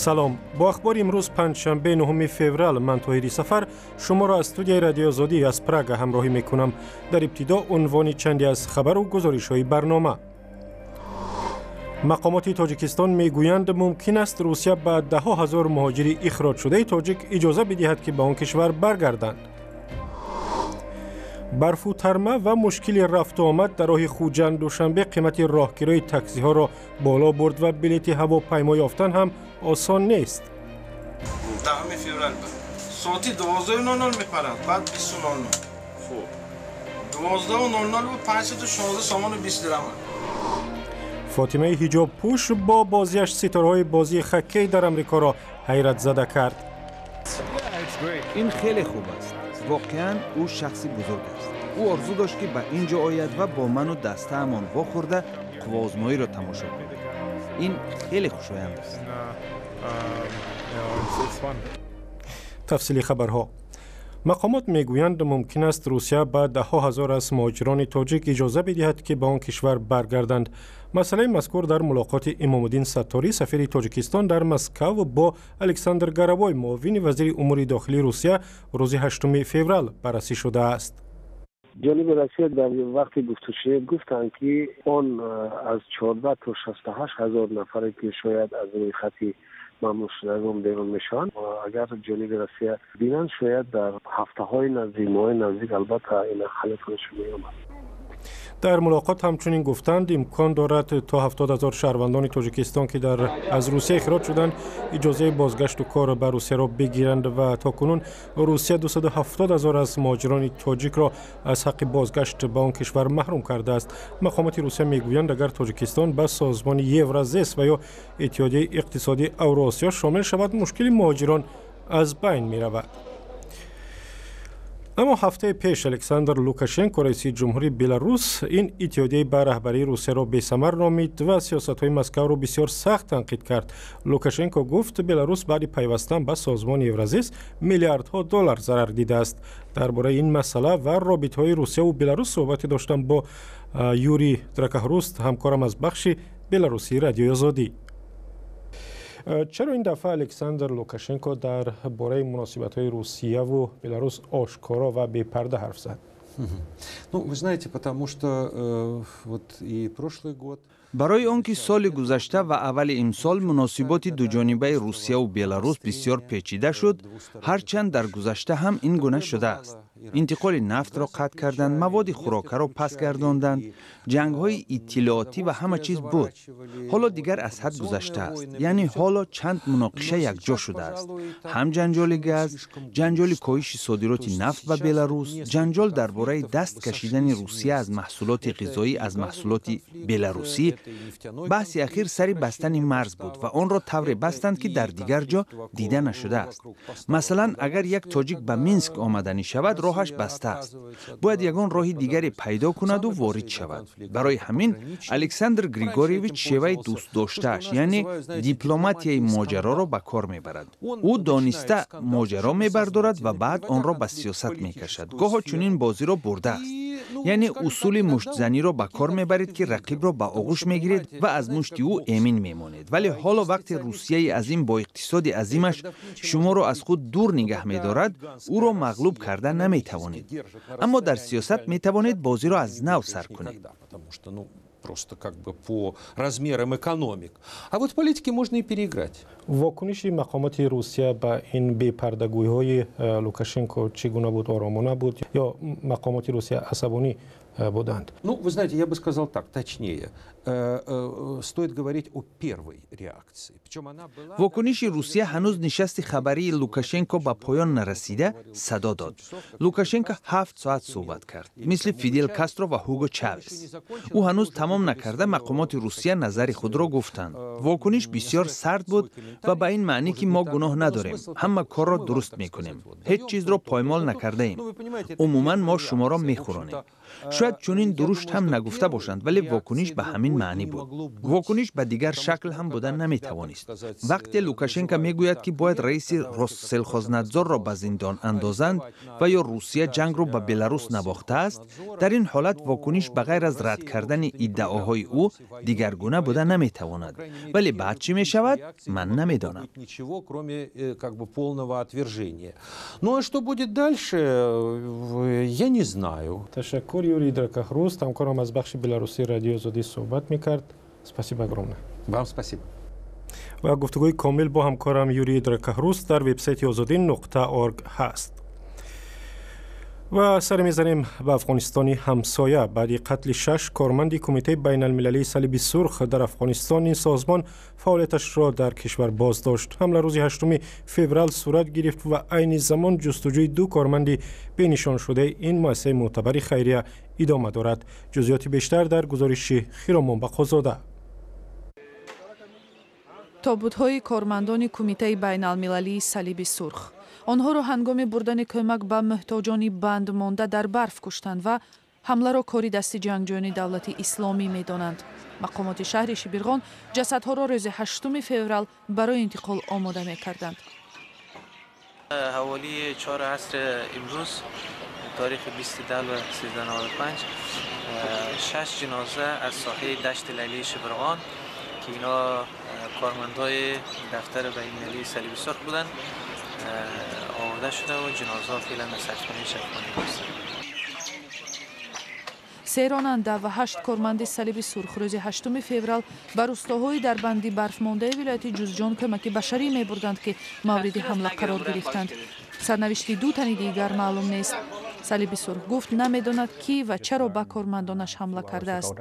Салом. Бо ахбори имрӯз, панҷшанбе, 9 феврал, ман, Тоҳири Сафар, шуморо аз студияи Радиои Озодӣ аз Прага ҳамроҳӣ мекунам. Дар ибтидо унвони чанде аз хабару гузоришҳои барнома. Мақомоти Тоҷикистон мегӯянд, мумкин аст Русия ба даҳҳо ҳазор муҳоҷири ихроҷшудаи тоҷик иҷоза бидиҳад, ки ба он кишвар баргарданд. Барфу тарма ва мушкили рафту омад дар роҳи Хуҷанд Душанбе қимати роҳкирои таксиҳоро боло бурд ва билети ҳавопаймо ёфтан ҳам осон нест. 10 феврал соати 12:00 мепарад, баъд 20:00. Хуб, 12:00 буд, 516 сомону 20 дирам. Фотимаи ҳиҷобпӯш бо бозиаш ситораҳои бозии хоккей дар Амрикоро ҳайратзада кард. Ин хеле хуб аст. Воқеан, ӯ шахси бузург аст. Ӯ орзу дошт, ки ба ин ҷо ояд ва бо ману дастаамон вохӯрда, қувваозмоиро тамошо кунад. Ин хеле хушоянд аст. Тафсили хабарҳо. Мақомот мегӯянд, мумкин аст Русия ба даҳҳо ҳазор аз муҳоҷирони тоҷик иҷоза бидиҳад, ки ба он кишвар баргарданд. Масъалаи мазкур дар мулоқоти Имомуддин Сатторӣ, сафири Тоҷикистон дар Москав, бо Александр Горовой, муовини вазири умури дохилии Русия, рӯзи 8 феврал баррасӣ шудааст. Ҷониби Россия дар вақти гуфтушунид гуфтанд, ки он аз 14 то 68 ҳазор нафаре, ки шояд аз рӯйхати мамнӯъшудагон берун мешаванд, агар ҷониби Россия бинанд, шояд дар ҳафтаҳои наздик, моҳои наздик, албатта, ин ҳалли худашо меёбад. Дар мулоқот ҳамчунин гуфтанд, имкон дорад то 70 000 шаҳрвандони Тоҷикистон, ки дар аз Русия ихроҷ шуданд, иҷозаи бозгашту кор ба Русияро бигиранд ва то кунун Русия 270 ҳазор аз муҳоҷирони тоҷикро аз ҳаққи бозгашт ба он кишвар маҳрум кардааст. Мақомоти Русия мегӯянд, агар Тоҷикистон ба созмони Евразес ва ё Иттиҳодияи иқтисодии Авроосиё шомил шавад, мушкили муҳоҷирон аз байн меравад. Аммо ҳафтаи пеш Александр Лукашенко, раиси ҷумҳури Беларус, ин иттиҳодияи ба раҳбарии Русияро бесамар номид ва сиёсатҳои Москавро бисёр сахт танқид кард. Лукашенко гуфт, Беларус баъди пайвастан ба созмони Евразес миллиардҳо доллар зарар дидааст. Дар бораи ин масъала ва робитаҳои Русияву Беларус суҳбате доштам бо Юрий Дракахруст, ҳамкорам аз бахши беларусии Радиои Озодӣ. Чаро ин дафъа Александр Лукашенко дар бораи муносибатҳои Русияву Беларус ошкоро ва бепарда ҳарф зад? Ну, вы знаете, потому что вот и прошлый год. Барои он ки соли гузашта ва аввали имсол муносиботи дуҷонибаи Русияву Беларус бисёр печида шуд, ҳарчанд дар гузашта ҳам ин гуна шудааст. Интиқоли нафтро қатъ карданд, маводи хӯрокаро пас гардонданд, ҷангҳои иттилоотӣ ва ҳама чиз буд. Ҳоло дигар аз ҳад гузаштааст, яъне ҳоло чанд муноқиша якҷо шудааст: ҳам ҷанҷоли газ, ҷанҷоли коҳиши содироти нафт ба Беларус, ҷанҷол дар бораи даст кашидани Русия аз маҳсулоти ғизоӣ, аз маҳсулоти беларусӣ. Баҳси ахир сари бастани марз буд ва онро тавре бастанд, ки дар дигар ҷо дида нашудааст. Масалан, агар як тоҷик ба Минск омаданӣ шавад, роҳаш баста аст, бояд ягон роҳи дигаре пайдо кунаду ворид шавад. Барои ҳамин Александр Григорьевич шеваи дӯстдоштааш, яъне дипломатияи моҷароро ба кор мебарад. Ӯ дониста моҷаро мебардорад ва баъд онро ба сиёсат мекашад. Гоҳо чунин бозиро бурдааст, яъне усули муштзаниро ба кор мебаред, ки рақибро ба оғӯш мегиред ва аз мушти ӯ эмин мемонед. Вале ҳоло вақте Русияи азим бо иқтисоди азимаш шуморо аз худ дур нигаҳ медорад, ӯро мағлуб карда наметавонед, аммо дар сиёсат метавонед бозиро аз нав сар кунед. Просто как бы по размерам экономик. А вот в политике можно и переиграть. Вокуниши мақомоти Русия ба ин бепардагӯиҳои Лукашенко чӣ гуна буд? Оромона буд ё мақомоти Русия асабонӣ буданд? Ну, вы знаете, я бы сказал так, точнее. Стоит говорить о первой реакции. Причем она была. Вокуниши Русия ҳанӯз нишасти хабарии Лукашенко ба поён нарасида садо дод. Лукашенко 7 соат суҳбат кард, мисли Фидел Кастро ва Ҳуго Чавес. Ӯ ҳанӯз тамом накарда, мақомоти Русия назари худро гуфтанд. Вокуниш бисёр сард буд ва ба ин маънӣ, ки мо гуноҳ надорем, ҳама корро дуруст мекунем, ҳеҷ чизро поймол накардаем, умуман мо шуморо мехӯронем. Шояд чунин дурушт ҳам нагуфта бошанд, вале вокуниш ба ҳамин маънӣ буд. Вокуниш ба дигар шакл ҳам буда наметавонист. Вақте Лукашенко мегӯяд, ки бояд раиси Россельхознадзорро ба зиндон андозанд ва ё Русия ҷангро ба Беларус набохтааст, дар ин ҳолат вокуниш ба ғайр аз рад кардани иддаоҳои ӯ дигаргуна буда наметавонад. Вале баъд чӣ мешавад, ман намедонам. Намедонам. Ничего, кроме как бы полного отвержения. Ну а что будет дальше, я не знаю. Ташаккур, Юрий Дракохруст, ҳамкорам аз бахши беларусии Радиои Озодӣ суҳбат мекард. Спасибо огромное. Вам спасибо. Ва гуфтугӯи комил бо ҳамкорам Юрий Дракохруст дар вебсайти озодӣ.орг ҳаст. Ва сар мезанем ба Афғонистони ҳамсоя. Баъди қатли шаш корманди Кумитаи байналмилалии Салиби Сурх дар Афғонистон, ин созмон фаъолияташро дар кишвар боздошт. Ҳамла рӯзи 8 феврал сурат гирифт ва айни замон ҷустуҷӯи ду корманди бенишоншудаи ин муассисаи мӯътабари хайрия идома дорад. Ҷузъиёти бештар дар гузориши Хиромон Бақозода. Тобутҳои кормандони Кумитаи байналмилалии Салиби Сурх. Онҳоро ҳангоми бурдани кӯмак ба муҳтоҷони банд монда дар барф куштанд ва ҳамларо кори дасти ҷангҷӯёни Давлати Исломӣ медонанд. Мақомоти шаҳри Шибирғон ҷасадҳоро рӯзи 8 феврал барои интиқол омода мекарданд. ҳаволии 4 аср имрӯз, таърихи 20 10 1395, шаш ҷиноза аз соҳаи Дашти Лайлии Шибирғон, ки ино кормандҳои дафтари байналмилалии Салиби Сурх буданд, оварда шуда ва ҷинозаҳо феълан дар сардхонаи шифохона ҳастанд. Се ронанда ва ҳашт корманди Салиби Сурх рӯзи 8 феврал ба рӯстоҳои дар банди барфмондаи вилояти Ҷузҷон кӯмаки башарӣ мебурданд, ки мавриди ҳамла қарор гирифтанд. Сарнавишти ду тани дигар маълум нест. Салиби Сурх гуфт, намедонад, кӣ ва чаро ба кормандонаш ҳамла кардааст.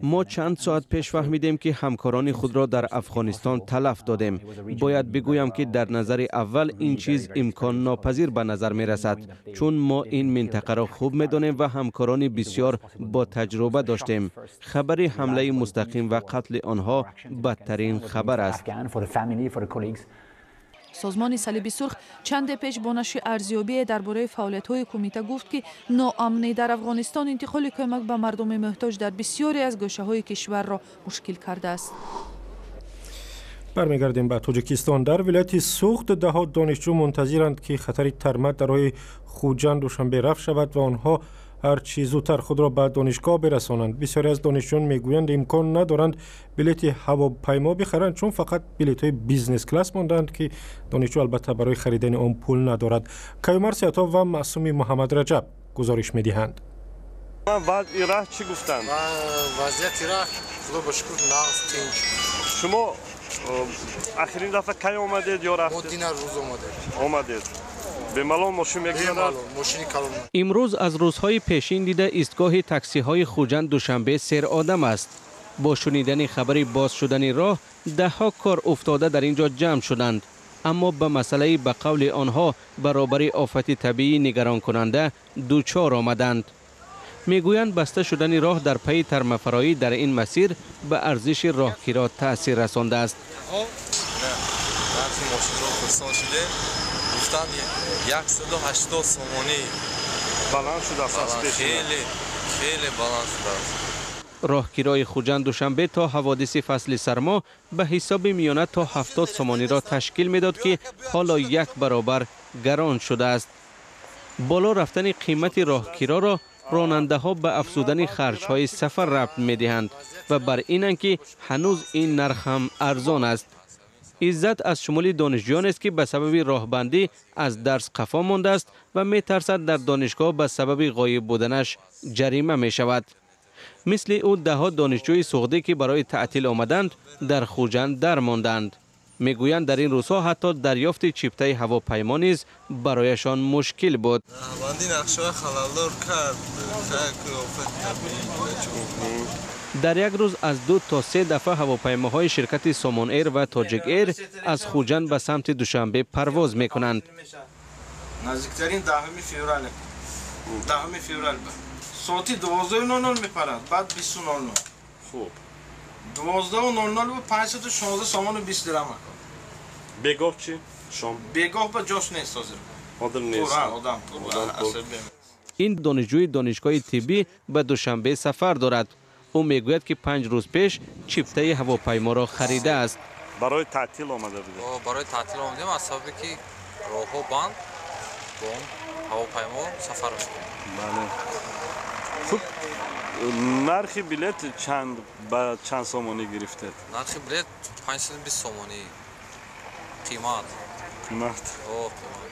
Мо чанд соат пеш фаҳмидем, ки ҳамкорони худро дар Афғонистон талаф додем. Бояд бигӯям, ки дар назари аввал ин чиз имконнопазир ба назар мерасад, чун мо ин минтақаро хуб медонем ва ҳамкорони бисёр бо таҷруба доштем. Хабари ҳамлаи мустақим ва қатли онҳо бадтарин хабар аст. Созмони Салиби Сурх чанде пеш бо нашри арзёбие дар бораи фаъолиятҳои кумита гуфт, ки ноамнӣ дар Афғонистон интиқоли кӯмак ба мардуми муҳтоҷ дар бисёре аз гӯшаҳои кишварро мушкил кардааст. Бармегардем ба Тоҷикистон. Дар вилояти Суғд даҳо донишҷӯ мунтазиранд, ки хатари тарма дар роҳи Хуҷанд Душанбе рафъ шавад ва онҳо ҳарчи зудтар худро ба донишгоҳ бирасонанд. Бисёре аз донишҷӯён мегӯянд, имкон надоранд билети ҳавопаймо бихаранд, чун фақат билетҳои бизнес-класс мондаанд, ки донишҷӯ албатта барои харидани он пул надорад. Каюмар Сиятов ва Маъсуми Муҳаммадраҷаб гузориш медиҳанд. Вазъи раҳ чӣ гуфтанд? Вазъияти раҳ, худо ба шукр, нағз, тинч. Шумо охирин дафъа кай омадед ё рафтед? Мо дина рӯз омадем. Омадед, бемалол мошин мегузарад? Мошини калон. Имрӯз аз рӯзҳои пешин дида истгоҳи таксиҳои Хуҷанд Душанбе серодам аст. Бо шунидани хабари боз шудани роҳ даҳҳо кор уфтода дар ин ҷо ҷамъ шуданд, аммо ба масъалаи ба қавли онҳо баробари офати табиӣ нигаронкунанда дучор омаданд. Мегӯянд, баста шудани роҳ дар пайи тармафароӣ дар ин масир ба арзиши роҳкиро таъсир расондааст. Нархи мошинро пурсон шудем, гуфтанд, 180 сомонӣ. Баланд шудааст аз пеш? Хеле, хеле баланд шудааст. Роҳкирои Хуҷанд Душанбе то ҳаводиси фасли сармо ба ҳисоби миёна то 70 сомониро ташкил медод, ки ҳоло як баробар гарон шудааст. Боло рафтани қимати роҳкироро ронандаҳо ба афзудани харҷҳои сафар рабт медиҳанд ва бар инанд, ки ҳанӯз ин нарх ҳам арзон аст. Иззат аз шумули донишҷӯёнест, ки ба сабаби роҳбандӣ аз дарс қафо мондааст ва метарсад, дар донишгоҳ ба сабаби ғоиб буданаш ҷарима мешавад. Мисли ӯ даҳҳо донишҷӯи суғдӣ, ки барои таътил омаданд, дар Хуҷанд дармонданд. Мегӯянд, дар ин рӯзҳо ҳатто дарёфти чиптаи ҳавопаймо низ барояшон мушкил буд. Роҳбандӣ нақшаҳои халалдор кард. Офати табиӣ. Дар як рӯз аз ду то се дафъа ҳавопаймоҳои ширкати Сомон Эйр ва Тоҷик Эйр аз Хуҷанд ба самти Душанбе парвоз мекунанд. Наздиктарин 10 феврал, 10 феврал соати 12:00 мепарад, баъд 20:00. Хуб. 12:00 516 сомону 20 дирам. Бегоҳ чӣ, шом? Бегоҳ ба ҷош нест ҳозир. Ҳозир нест. Одам. Ин донишҷӯи донишгоҳи тиббӣ ба Душанбе сафар дорад. Ӯ мегӯяд, ки 5 рӯз пеш чиптаи ҳавопайморо харидааст. Барои таътил омада будед? Барои таътил омадем. Аз сабабе ки роҳҳо банд, бо он ҳавопаймо сафар мекунем. Бале. Хуб, нархи билет чанд ба чанд сомонӣ гирифтед? Нархи билет 520 сомонӣ. Қимат. Қимат.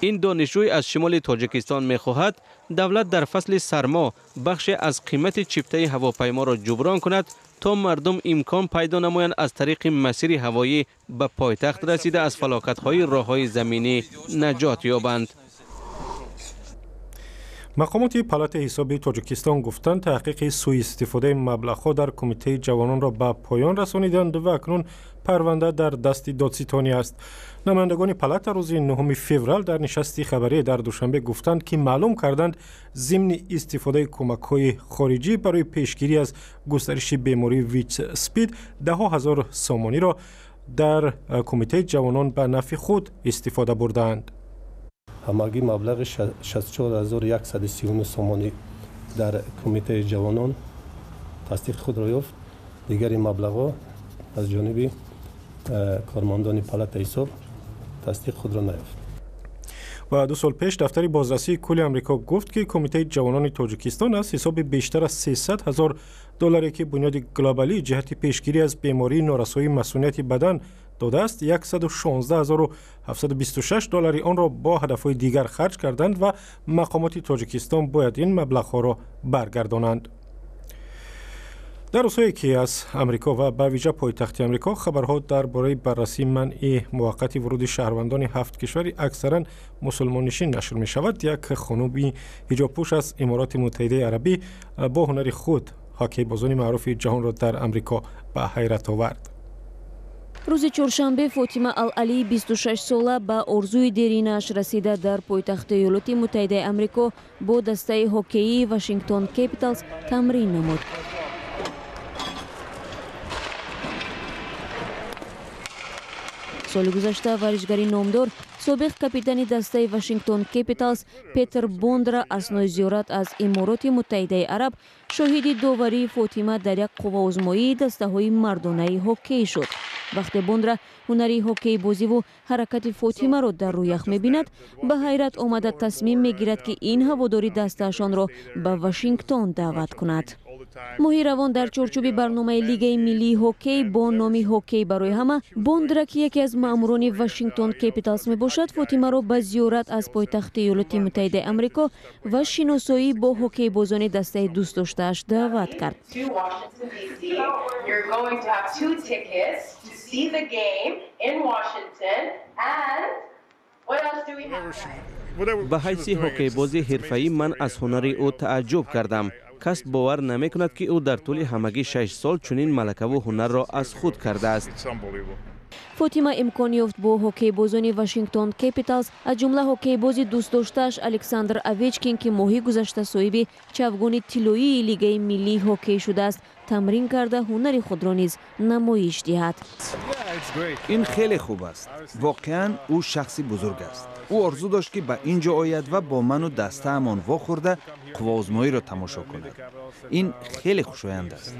Ин донишҷӯй аз шимоли Тоҷикистон мехоҳад давлат дар фасли сармо бахше аз қимати чиптаи ҳавопайморо ҷуброн кунад, то мардум имкон пайдо намоянд аз тариқи масири ҳавоӣ ба пойтахт расида аз фалокатҳои роҳҳои заминӣ наҷот ёбанд. Мақомоти палатаи ҳисоби Тоҷикистон гуфтанд, таҳқиқи сӯистифодаи маблағҳо дар кумитаи ҷавононро ба поён расониданд ва акнун парванда дар дасти додситонӣ аст. Намояндагони палата рӯзи 9 феврал дар нишасти хабарӣ дар Душанбе гуфтанд, ки маълум карданд, зимни истифодаи кӯмакҳои хориҷӣ барои пешгирӣ аз густариши бемории ВИЧ СПИД даҳҳо ҳазор сомониро дар кумитаи ҷавонон ба нафъи худ истифода бурдаанд. Ҳамагӣ маблағи 64139 сомонӣ дар кумитаи ҷавонон тасдиқи худро ёфт. Дигари маблағҳо аз ҷониби кормандони палатаи ҳисоб тасдиқи худро наёфт. Ва 2 сол пеш дафтари бозрасии кулли Амрико гуфт, ки кумитаи ҷавонони Тоҷикистон аз ҳисоби бештар аз 300 ҳазор долларе, ки бунёди глобалӣ ҷиҳати пешгирӣ аз бемории норасоии масунияти бадан додааст, 116726 доллари онро бо ҳадафҳои дигар харҷ карданд ва мақомоти Тоҷикистон бояд ин маблағҳоро баргардонанд. Дар рӯзҳое ки аз Амрико ва ба вижа пойтахти Амрико хабарҳо дар бораи баррасии манъи муваққати вуруди шаҳрвандони 7 кишвари аксаран мусулмоннишин нашр мешавад, як хонуми ҳиҷобпӯш аз Имороти Муттаҳидаи Арабӣ бо ҳунари худ ҳоккейбозони маъруфи ҷаҳонро дар Амрико ба ҳайрат овард. Рӯзи чоршанбе Фотима Ал-Алии 26-сола ба орзуи деринааш расида дар пойтахти Иёлоти Муттаҳидаи Амрико бо дастаи ҳоккеии Вашингтон Кепиталс тамрин намуд. Соли гузашта варзишгари номдор, собиқ капитани дастаи Вашингтон Кепиталс Петр Бондра аснои зиёрат аз Имороти Муттаҳидаи Араб шоҳиди доварии Фотима дар як қувваозмоии дастаҳои мардонаи ҳоккей шуд. Вақте Бондра ҳунари ҳоккейбозиву ҳаракати Фотимаро дар рӯях мебинад, ба ҳайрат омада тасмим мегирад, ки ин ҳаводори дастаашонро ба Вашингтон даъват кунад. Моҳи равон дар чорчӯби барномаи Лигаи миллии ҳоккей бо номи «Ҳоккей барои ҳама» Бондра, ки яке аз маъмурони Вашингтон Кепиталс мебошад, Фотимаро ба зиёрат аз пойтахти Иёлоти Муттаҳидаи Амрико ва шиносоӣ бо ҳоккейбозони дастаи дӯстдоштааш даъват кард. Ба ҳайси ҳоккейбози ҳирфаӣ ман аз ҳунари ӯ тааҷҷуб кардам. Кас бовар намекунад, ки ӯ дар тӯли ҳамагӣ 6 сол чунин малакаву ҳунарро аз худ кардааст. Фотима имкон ёфт бо ҳоккейбозони Вашингтон Кепиталс, аз ҷумла ҳоккейбози дӯстдоштааш Александр Овечкин, ки моҳи гузашта соҳиби чавгони тиллоии Лигаи миллии ҳоккей шудааст, тамрин карда ҳунари худро низ намоиш диҳад. Ин хеле хуб аст. Воқеан ӯ шахси бузург аст. Ӯ орзу дошт, ки ба ин ҷо ояд ва бо ману дастаамон вохӯрда қувваозмоиро тамошо кунад. Ин хеле хушоянд аст.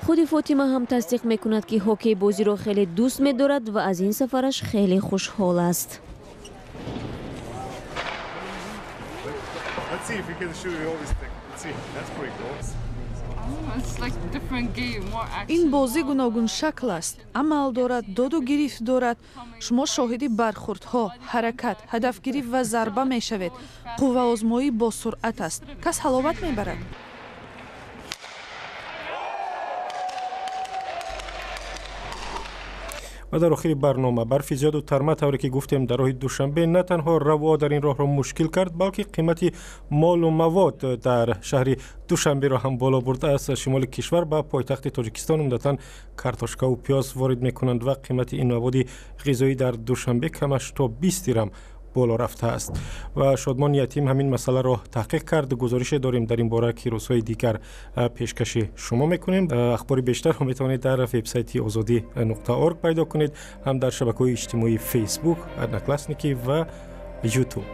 Худи Фотима ҳам тасдиқ мекунад, ки ҳоккейбозиро хеле дӯст медорад ва аз ин сафараш хеле хушҳол аст. Ин бозӣ гуногуншакл аст, амал дорад, доду гирифт дорад. Шумо шоҳиди бархӯрдҳо, ҳаракат, ҳадафгирӣ ва зарба мешавед. Қувваозмоӣ бо суръат аст, кас ҳаловат мебарад. Ва дар охири барнома барфи зиёду тарма, тавре ки гуфтем, дар роҳи Душанбе на танҳо равоа дар ин роҳро мушкил кард, балки қимати молу мавод дар шаҳри Душанберо ҳам боло бурда. Аз шимоли кишвар ба пойтахти Тоҷикистон умдатан картошкаву пиёз ворид мекунанд ва қимати ин маводи ғизоӣ дар Душанбе камаш то 20 дирам боло рафтааст. Ва Шодмон Ятим ҳамин масъаларо таҳқиқ кард. Гузорише дорем дар ин бора, ки рӯзҳои дигар пешкаши шумо мекунем. Ахбори бештарро метавонед дар вебсайти озодӣ.орг пайдо кунед, ҳам дар шабакаҳои иҷтимоии Фейсбук, Одноклассники ва Ютуб.